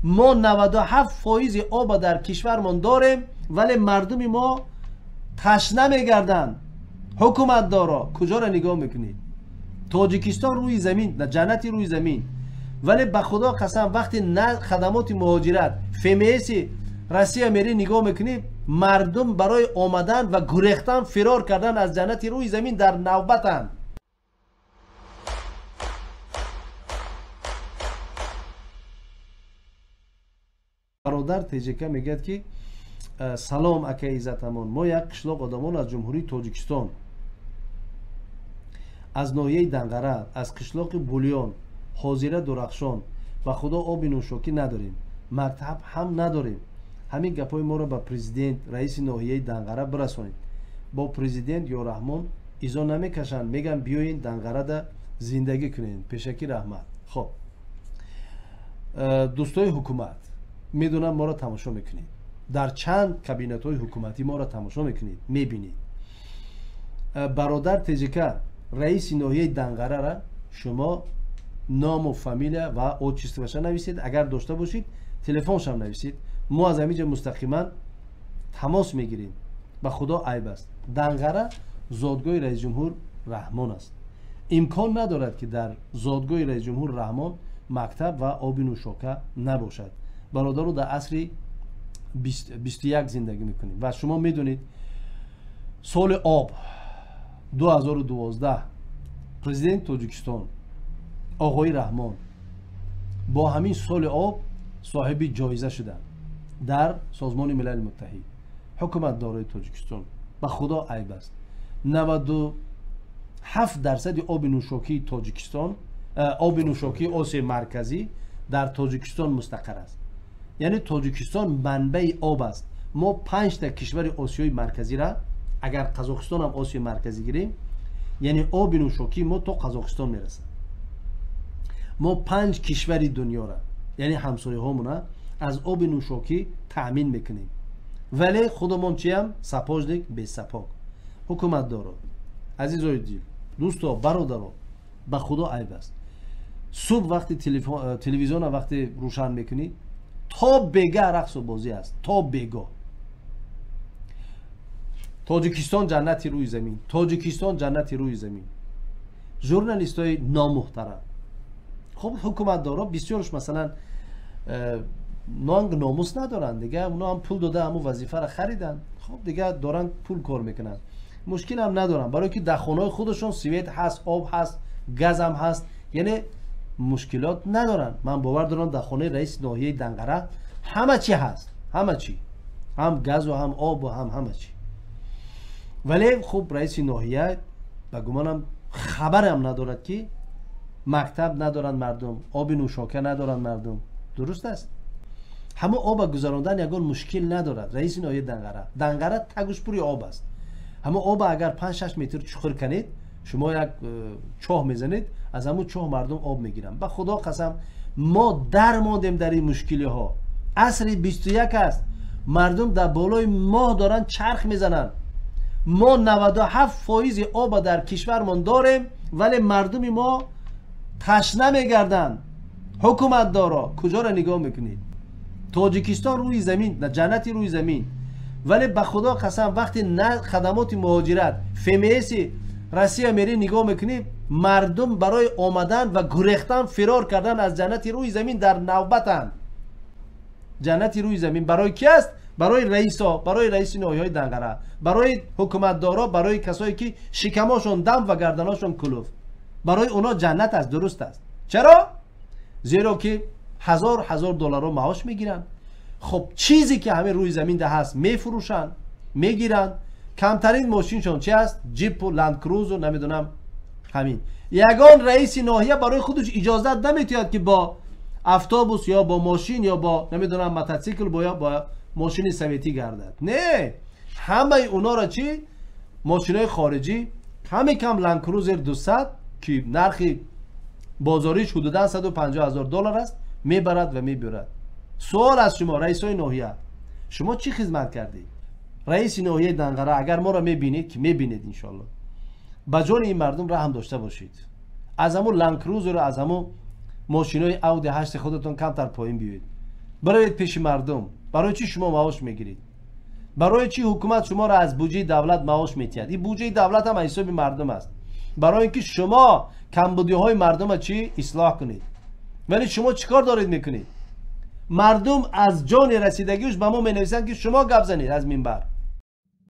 Мо 97% оба дар кишвармон дорем, вале мардуми мо ташна мегарданд. Ҳукуматдоро куҷоро нигоҳ мекунед? Тоҷикистон рӯи замин, ҷаннати рӯи замин. Вале ба худо қасам, вақте на хадамоти муҳоҷират ФМС Россия мери нигоҳ мекунӣ, мардум барои омадан ва гурехтан, фирор кардан аз ҷаннати рӯи замин дар навбатанд. Бародар ТЖК мегӯяд ки салом ака Иззатамон, мо як қишлоқ одамон аз Ҷумҳурии Тоҷикистон, аз ноҳияи Данғара, аз қишлоқи Булён, ҳозира Дурахшон, ба худо оби нӯшокӣ надорем, мактаб ҳам надорем. Ҳамин гапҳои моро ба президент, раиси ноҳияи Данғара бирасонед. Бо президент ё Раҳмон изо намекашанд, мегӯянд биёен Данғарада зиндагӣ кунед. Пешакӣ раҳмат. Хоб, дӯстои ҳукумат, медонам моро тамошо мекунед, дар чанд кабинетҳои ҳукуматӣ моро тамошо мекунед, мебинед. Бародар ТЖК, раиси ноҳияи Данғарара шумо ному фамилия ва отчествоша нависед, агар дошта бошед телефоншам нависед. Мо аз ҳамин ҷо мустақиман тамос мегирем. Ба худо айб аст. Данғара зодгоҳи раисҷумҳур Раҳмон аст. Имкон надорад ки дар зодгоҳи раисҷумҳур Раҳмон мактаб ва оби нӯшока набошад. Бародаро, дар асри 21 зиндагӣ мекунем ва шумо медонед соли об 2012 президенти Тоҷикистон оғои Раҳмон бо ҳамин соли об соҳиби ҷоиза шуданд дар Созмони Милали Муттаҳид. Ҳукуматдорои Тоҷикистон, ба худо айб аст. 97% оби нӯшокии Тоҷикистон, оби нӯшокии Осиёи Марказӣ дар Тоҷикистон мустақар аст. Яъне Тоҷикистон манбаи об аст. Мо 5 кишвари Осиёи Марказира, агар Қазоқистон ҳам Осиёи Марказӣ гирем, яъне оби нӯшокии мо то Қазоқистон мерасад. Мо 5 кишвари дунёра, яъне ҳамсояҳомона аз оби нӯшокӣ таъмин мекунем. Вале худамон чиям? Сапожник бесапог. Ҳукуматдоро, азизои дил, дӯсто, бародаро, ба худо айб аст. Субҳ вақти телевизиона вақте рӯшан мекунӣ, то бегаҳ рақсу бозӣ аст, то бегоҳ. Тоҷикистон ҷаннати рӯи замин, Тоҷикистон ҷаннати рӯи замин. Журналистои номуҳтарам, хоб ҳукуматдоро бисёрш масалан нанг номус надоранд, дига оно ҳам пул дода ҳамун вазифаро хариданд. Хоб дига доранд пул кор мекунанд, мушкил ҳам надоранд, барое ки дар хонаҳои худашон свет ҳаст, об ҳаст, газам ҳаст, яъне мушкилот надоранд. Ман бовар дорам дар хонаи раиси ноҳияи Данғара ҳама чи ҳаст, ҳама чи, ҳам газу ҳам обу ҳам ҳама чи. Вале хуб раиси ноҳия ба гумонам хабарам надорад ки мактаб надоранд мардум, оби нӯшока надоранд мардум. Дуруст аст? Ҳамон оба гузарондан ягон мушкил надорад раиси ноҳияи Данғара. Данғара тагуш пури об аст. Ҳамон оба агар 5-6 метр чуқур канед, шумо як чоҳ мезанед, аз ҳамон чоҳ мардум об мегиранд. Ба худо қасам, мо дармондем дар ин мушкилиҳо. Асри 21 аст, мардум дар болои моҳ доранд чарх мезананд. Мо 97% оба дар кишвармон дорем, вале мардуми мо ташна мегарданд. Ҳукуматдоро куҷоро нигоҳ мекунед? Тоҷикистон рӯи замин, ҷаннати рӯи замин. Вале ба худо қасам, вақте на хадамоти муҳоҷират ФМС Россия мери нигоҳ мекунӣ, мардум барои омадан ва гурехтан, фирор кардан аз ҷаннати рӯи замин дар навбатанд. Ҷаннати рӯи замин барои ки аст? Барои раисо, барои раиси ноҳияҳои Данғара, барои ҳукуматдоро, барои касое ки шикамошон дам ва гарданошон кулуф. Барои оно ҷаннат аст, дуруст аст. Чаро? Зеро ки ҳазор ҳазор долларро маош мегиранд. Хоб чизе ки ҳамин рӯи замин да ҳаст мефурӯшанд, мегиранд. Камтарин мошиншон чи аст? Ҷипу, Ландкрузу, намедонам ҳамин. Ягон раиси ноҳия барои худаш иҷозат наметиҳад ки бо автобус ё бо мошин ё бо намедонам мототсикл ё бо мошини советӣ гардад. Не, ҳамаи онора чи? Мошинои хориҷӣ, ками кам Ландкрузер 200 ки нархи бозориш ҳудудан 150 000 доллар аст, мебарад ва мебиёрад. Суол аз шумо, раисои ноҳия, шумо чӣ хизмат кардед? Раиси ноҳияи Данғара, агар моро мебинед, ки мебинед иншоалло, ба ҷони ин мардум раҳм дошта бошед. Аз ҳамун Ландкрузеру аз ҳамун мошинои Ауди 8 худатон камтар поин биёед. Бароед пеши мардум. Барои чӣ шумо маош мегиред? Барои чӣ ҳукумат шуморо аз буҷаи давлат маош метиҳад? Ин буҷаи давлат ҳам аз ҳисоби мардум аст, барои ин ки шумо камбудиҳои мардума чӣ ислоҳ кунед. Вале шумо чӣ кор доред мекунед? Мардум аз ҷони расидагиш ба мо менависанд, ки шумо гап занед аз минбар.